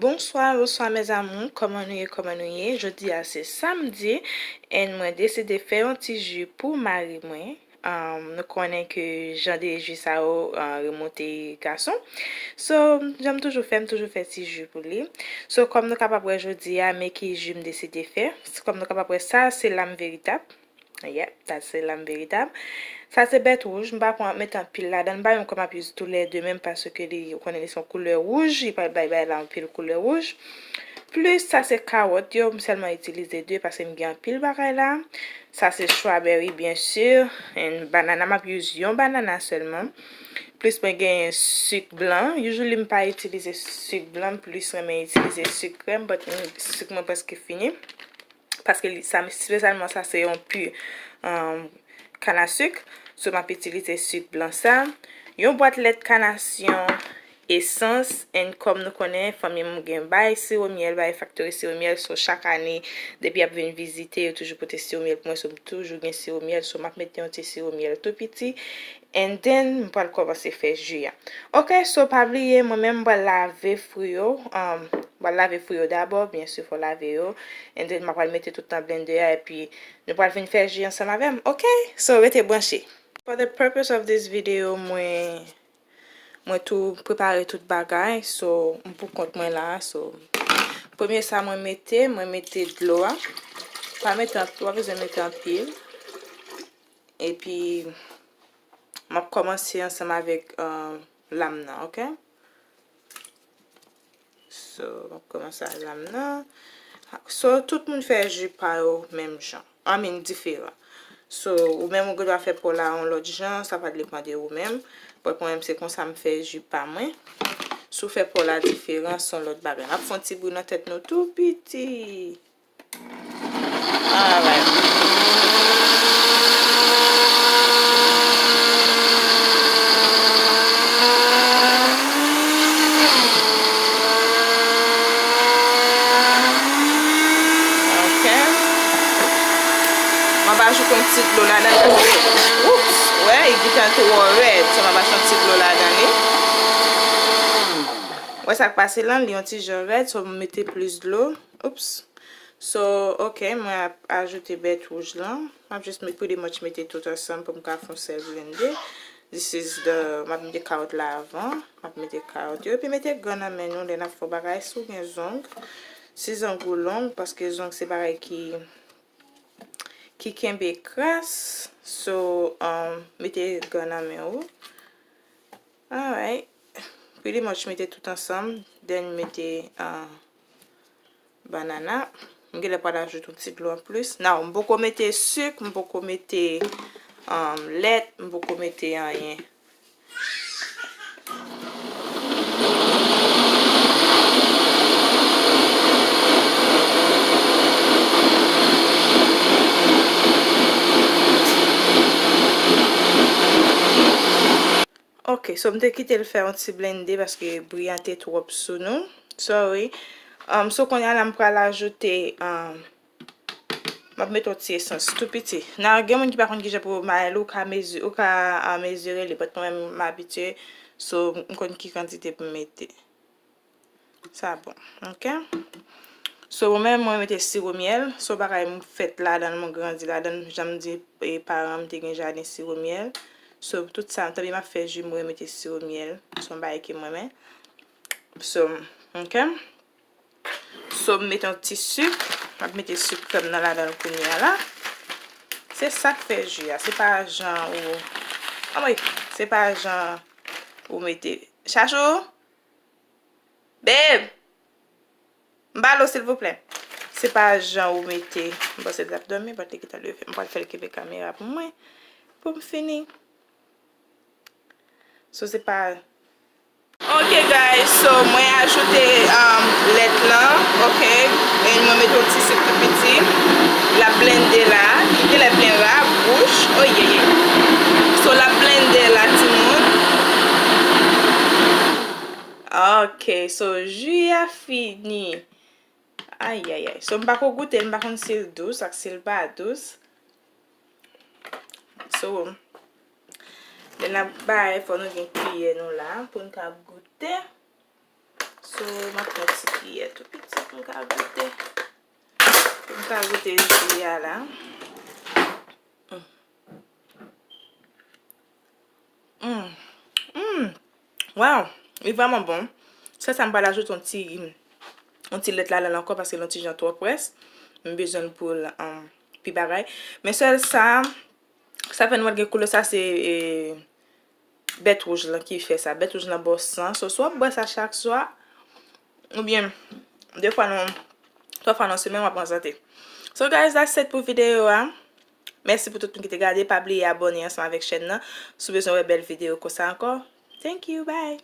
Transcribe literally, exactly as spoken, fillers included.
Bonsoir, bonsoir mes amours, kòman nou ye, kòman nou ye? Jodi a se samdi, and mwen deside fè yon ti ji pou mari mwen. Um, nou konnen ke jan de ji sa yo uh, remonte gason. So, jan m toujou fè, m toujou fè ti ji pou li. So, kòm nou kapab wè jodi a, men ki ji m deside fè. Kòm nou kapab wè, sa se lam veritab. Yep, sa se lam veritab. Sa se bèt wouj, m pa pran mete anpil ladan, m pa menm kwè m ap use toulède menm paske li, ou konnen li se yon koulè wouj, li pral bay bagay la anpil koulè wouj. Plis sa se kawòt yo, m sèlman itilize de paske m gen anpil bagay la. Sa se strawberry, byen si, and banana, m ap use yon banana sèlman. Plis mwen gen sik blan, usually m pa itilize sik blan, m plis renmen itilize sik krèm, but mm, sik mwen prèske fini. Paske li, sa, espesyalman sa se yon pi um, kanasik. So, m ap itilize sik blan sa. Yon bwat lèt kanasyon, esans, and kòm nou konnen, fanmi m gen bay siwo myèl, bay factory siwo myèl. So, chak ane, depi y ap vin vizite, yo toujou pote siwo myèl pou mwen. So, m toujou gen siwo myèl. So, m ap mete yon ti siwo myèl tou piti. And then, m pral kòmanse fè ji a. Ok, so pa bliye, mwen menm m pral lave fwi yo. Um, m pral lave fwi yo dabò, byen si fò lave yo. And then, m pral mete tout nan blender a, epi nou pral vin fè ji ansanm avè m. Ok, so rete branche. For the purpose of this video, mwen, mwen tou prepare tout bagay. So, m pou kont mwen la. So, premye sa mwen mete, mwen mete dlo a. Pa mete anp-, pa bezwen mete anpil. Epi, m ap kòmanse ansanm avèk uh, lam nan, ok? So, m ap kòmanse ak lam nan. So, tout moun fè ji pa yo menm jan. I mean, diferan. So, ou menm ou gen dwa fè pa w la yon lòt jan, sa va depann de ou menm. But mwen menm, se konsa m fè ji pa mwen. Si w fè pa w la diferan, se yon lòt bagay. M ap fè yon ti bri nan tèt nou tou piti. Alright. Ok. Mwen va ajoute yon ti dlo ladan paske, oups, wè, li gentan twò rèd. So, mwen va ajoute yon ti dlo ladan li. Wè sa k pase lan, li yon ti jan rèd, so mwen mete plis dlo. Oups. So, ok, mwen ap ajoute bèt wouj lan. M ap jis met, pretty much mete tout ansanm pou m ka fè yon sèl blende. This is the, m ap mete kawòt la avan. M ap mete kawòt yo. Epi mete gan nan men nou lè n ap fè bagay. Si w gen zong, si zong ou long, paske zong se bagay ki, ki kenbe kras. So, um, mete gan nan men ou. Alright. Pretty much mete tout ansanm. Then mete uh, banana. M genlè pral ajoute yon ti dlo anplis. Now, m poko mete sik, m poko mete um, lèt, m poko mete anyen. Ok, so m te kite l fè yon ti blende paske bri a te twòp sou nou. Sorry. Um, so kounye a la m pral ajoute, um, m ap mete yon ti esans tou piti. Nan gen moun ki pa konn kijan pou mare l, ou ka mezi, ou ka uh, mezire li, but mwen menm m abitye, so m konn ki kantite pou m mete. Sa bon, ok? So, mwen menm, mwen mete siwo myèl. Se yon bagay mwen fèt ladan l, mwen grandi ladan l. Jan m di, e, paran m te gen jaden siwo myèl. So, tout sa, tanpri m ap fè ji, mwen mete siwo myèl. Se yon bagay ke mwen renmen. So, ok? So, m mete yon ti sik. M ap mete sik krèm nan ladan l kounye a la. Se sa k fè ji a. Se pa jan ou, anmwey, se pa jan ou mete. Chachou! Babe! M ba l ou silvouplè. Se pa jan ou mete. M panse l t ap dòmi, but li gentan leve. M pral fè l kenbe kamera pou mwen. Pou m fini. So, se pa. Ok, guys. So, mwen ajoute um, lèt lan. Ok. E mwen mete yon ti sik tou piti. L ap blende la. Li genlè plen ra, bouch. Oh, yeah, yeah. So, l ap blende la, timoun. Ok, so ji a fini. Ayayay. So, m pa ko goute l, m pa konn si l dous ak si l pa dous. So, lè n ap bay, fò nou gen kiyè nou la pou n ka goute. So, m ap pran ti kiyè tou piti pou m ka goute. Pou m ka goute ji a la. Mm. Mm. Mm. Wow, li vrèman bon. Sèl sa m pral ajoute yon ti, yon ti lèt ladan l ankò paske l yon ti jan twò près. M bezwen l pou l, um, pi bagay. Men sèl sa, sa fè nou wè l gen koulè sa se, e, bèt wouj lan ki fè sa. Bèt wouj lan ba w san. So, si w ap bwè sa chak swa, oubyen de fwa nan, twa fwa nan semèn, w ap an sante. So, guys, that's it pou videyo a. Mèsi pou tout moun ki te gade. Pa bliye abòne ansanm avèk chèn nan. Si w bezwen wè bèl videyo konsa ankò. Thank you, bye.